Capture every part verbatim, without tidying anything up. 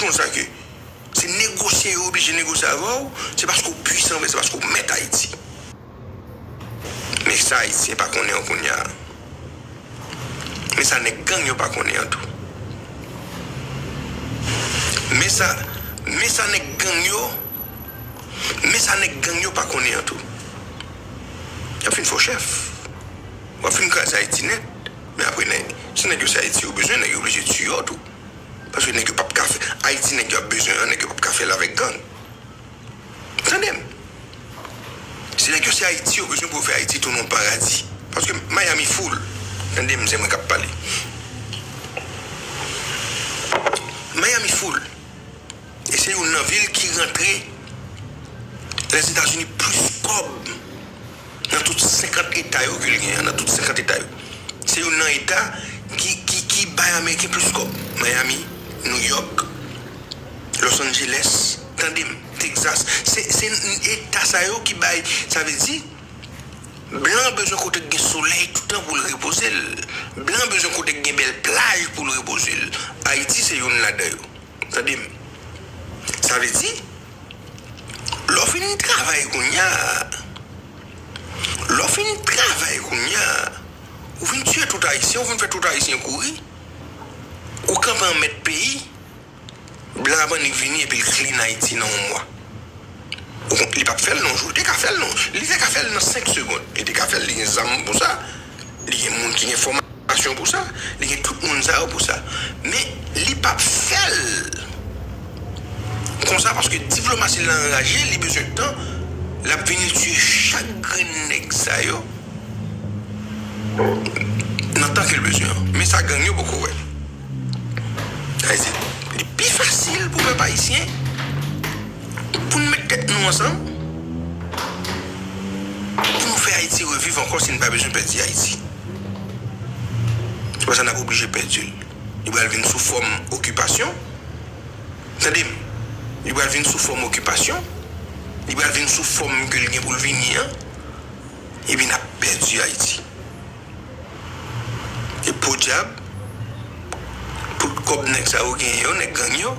konsa ke se negosye yo oblije negosye avè w, se paske w pwisan vre, se paske w mèt Ayiti. Men sa Ayisyen pa konnen an kounye a. Men sa nèg gang yo pa konnen an tou. Men sa, men sa nèg gang yo, men sa nèg gang yo pa konnen an tou. Y ap fin fè w chèf. W ap fin kraze Ayiti nèt. Men apre, nèg, si nèg yo se Ayiti yo bezwen, nèg yo oblije tiye w tou. Paske nèg yo p ap ka fè, Ayiti nèg yo ap bezwen an, nèg yo p ap ka fè l avèk gang. Tande m. Si nèg yo se Ayiti yo bezwen pou yo fè Ayiti tounen yon paradi. Paske Miami full. Tande m, se mwen k ap pale. Miami full. E se youn nan vil ki rantre Lèzetazini plis kòb nan tout senkant eta yo ke l genyen, nan tout senkant eta yo. Se youn nan eta ki, ki, ki bay Ameriken plis kòb. Miami, New York, Los Angeles, tande m, Texas. Se, se eta sa yo ki bay, sa vle di, blan bezwen kote k gen solèy toutan pou l repoze l. Blan bezwen kote k gen bèl plaj pou l repoze l. Ayiti se youn ladan yo. Tande m. Sa vle di, lè w fin travay kounye a, lè w fin travay kounye a, ou fin tiye tout Ayisyen, ou fin fè tout Ayisyen kouri, ou kanpe an mèt peyi, blan ap annik vini epi l clean Ayiti nan yon mwa. Ou konn, li p ap fè l nan yon jou. Li te ka fè l nan, li te ka fè l nan senk segonn. Li te ka fè l, li gen zam pou sa. Li gen moun ki gen fòmasyon pou sa. Li gen tout moun sa yo pou sa. Men li p ap fè l konsa paske diplomasi l la anraje, li bezwen tan. L ap vini, l tiye chak grenn nèg sa yo nan tan ke l bezwen an. Men sa gang yo poko wè. Sa vle di, li pi fasil pou pèp ayisyen, pou n met tèt nou ansanm, pou nou fè Ayiti reviv ankò si n pa bezwen pèdi Ayiti. Se pa sa n ap oblije pèdi l. Li pral vin sou fòm okipasyon. Tande m. Li pral vin sou fòm okipasyon. Li pral vin sou fòm ke l gen pou l vini an. Epi n ap pèdi Ayiti. E podyab, tout kòb nèg sa yo genyen yo, nèg gang yo,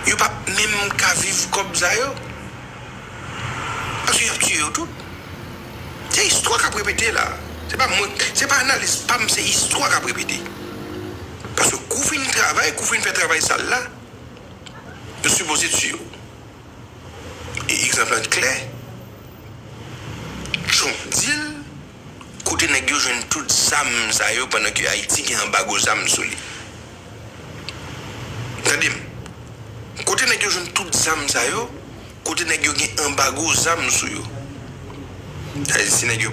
yo p ap menm ka viv kòb sa yo. Paske y ap tiye yo tout. Se istwa k ap repete la. Se pa mwen, se pa analiz pa m, se istwa k ap repete. Paske kou fin travay, kou fin fè travay sal la, yo sipoze tiye w. E egzanp lan klè. Trump di l, kote nèg yo jwenn tout zam sa yo pandan ke Ayiti gen anbago zam sou li. Tande m. Kote nèg yo jwenn tout zam sa yo, kote nèg yo gen anbago zam sou yo. Sa vle di si nèg yo